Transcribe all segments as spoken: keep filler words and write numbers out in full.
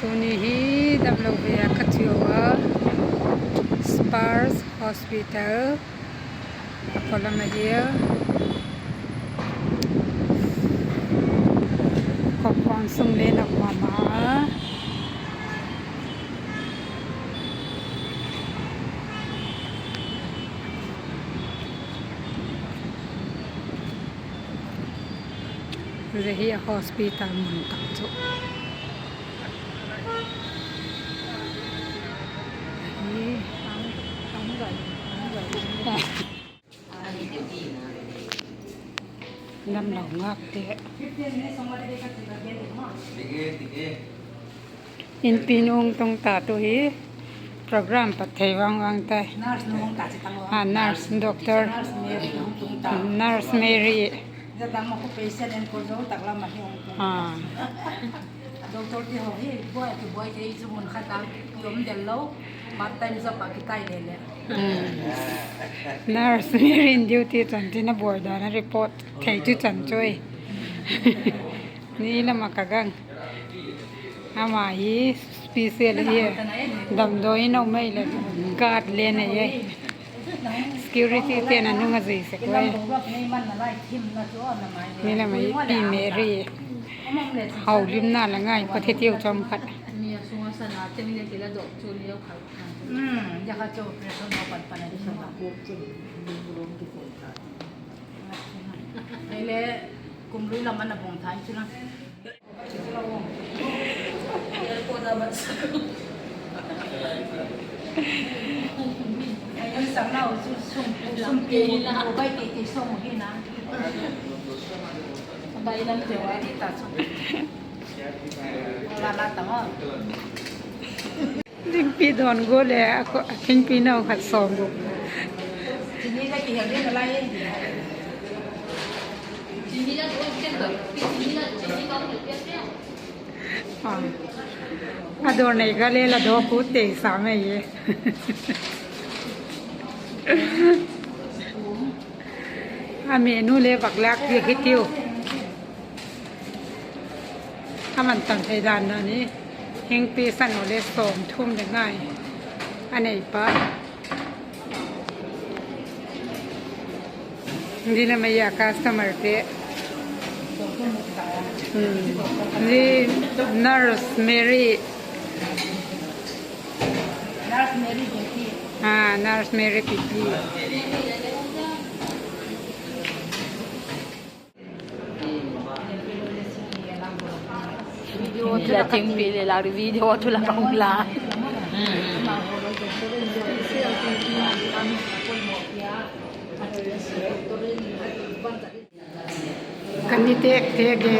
Tuni hi damlo ve a ka chiau a, Spurs Hospital a pawlam ahi a. Compound sung le nop ma ma a. Zia hi a hospital mun tak chu. Damlo ngâkte. Inpi nung tung ta tu hi program pat thei vang vang tai. Nurse, doctor, Nurse Mary. Doctor ti ho hi buai, kibuai thei chu mun khat a ki um del lo, part time job a kitai le le. Nurse Mary in duty chanchin a buai dan a report thei chu chan chu e. Ni lam a ka gang. Ama hi special hi. Damdawi in a um ei leh guard le nei ei. Security te'n a nung a zui sek ui. Ni lam a hi Pi Mary. Houlimna la ngai pat hi tiu chawm khat. Ei le kum lui lam ana bawng thai chu na. Limpi dawn gual le a thingpi nau khat sawm guk. A dawr nei ka le la dawk u tei sa mai e. A menu le vak lâk diak hi tiu. A man tam thei dan dan hi. Hingpi san u le sawmthum le ngai a nei pa. Zia lam a hi a customerte. Zia Nurse Mary. Nurse Mary P T. Ah, Nurse Mary P T. Video chu la thingpi le la video chu la ka hung la. Ka ni tek tek e.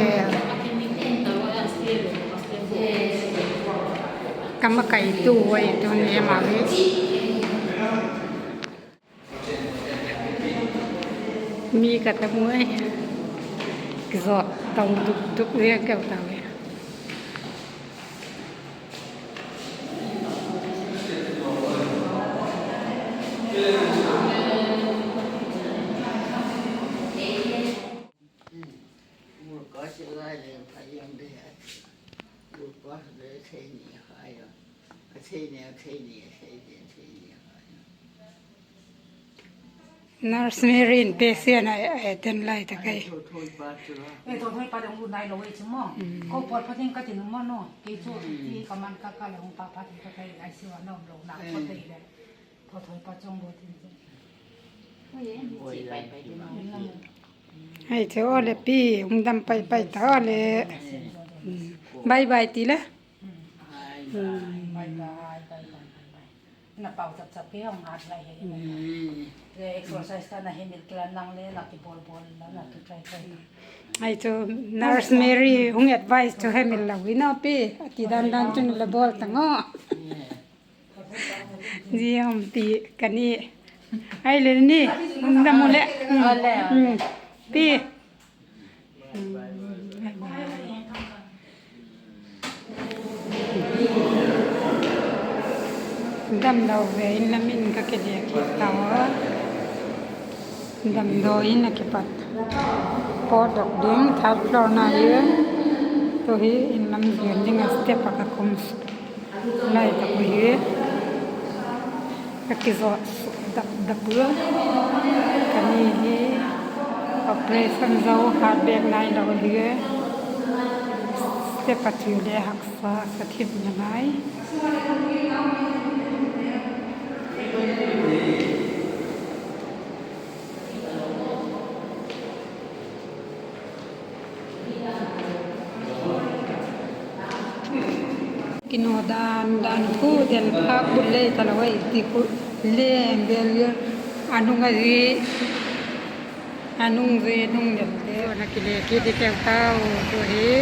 Ka makaitu ui tuni ama hi. Mi ka ta mu ai. Kizawt tau duk duk riang keu tau e. Nurse Mary in patient a attend lai tak ai. Ei, tho thoi pa dang u nai lo ei chu maw. Ko pawt pha ding ka ti nu maw no. Kei chu ti ka man ka ka le hung pa pha ti ka kai I C U a na um lo na ko te le. Tho thoi pa chung lo tin chu. Ai chu aw le pi, hung dam pai pai ta aw le. Bye bye ti le. Na pau chap chap ke hong hat lai he. Le exercise ta na hemil kila nang le la kibol bol la na tu try try. Ai chu Nurse Mary hung advice chu hemil lo i na pi, a ti dan dan chun la bol ta ngo. Zia um pi ka ni. Ai le ni, hung dam u le. Pi. Damlo ve in lam in ka kile kit ta a. Damdawi in a kipat. Pawtdok ding third floor na in. Hi in lam zuan ding a step ah ka kum suk lai tak uhi. Ka kizawt suk dap dap ua. Ka ni hi operation zo hat bêk nai lo hi. Step a chu le haksa ka thip na ngai. Kino dan dan khu del phak bul lei talo ei ti khu, le bel a nung a zi, a nung zi nung del te na kile kit di keu tau tu hi.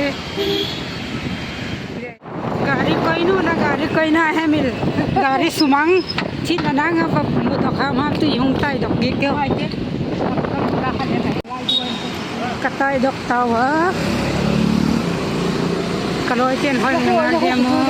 Gari koinu na, gari koina hemil, gari sumang thit na nang a va mu dok ham ham tu i hung taidok di keu. Ka taidok tau a. Ka lawite'n hoi mu na dia mu.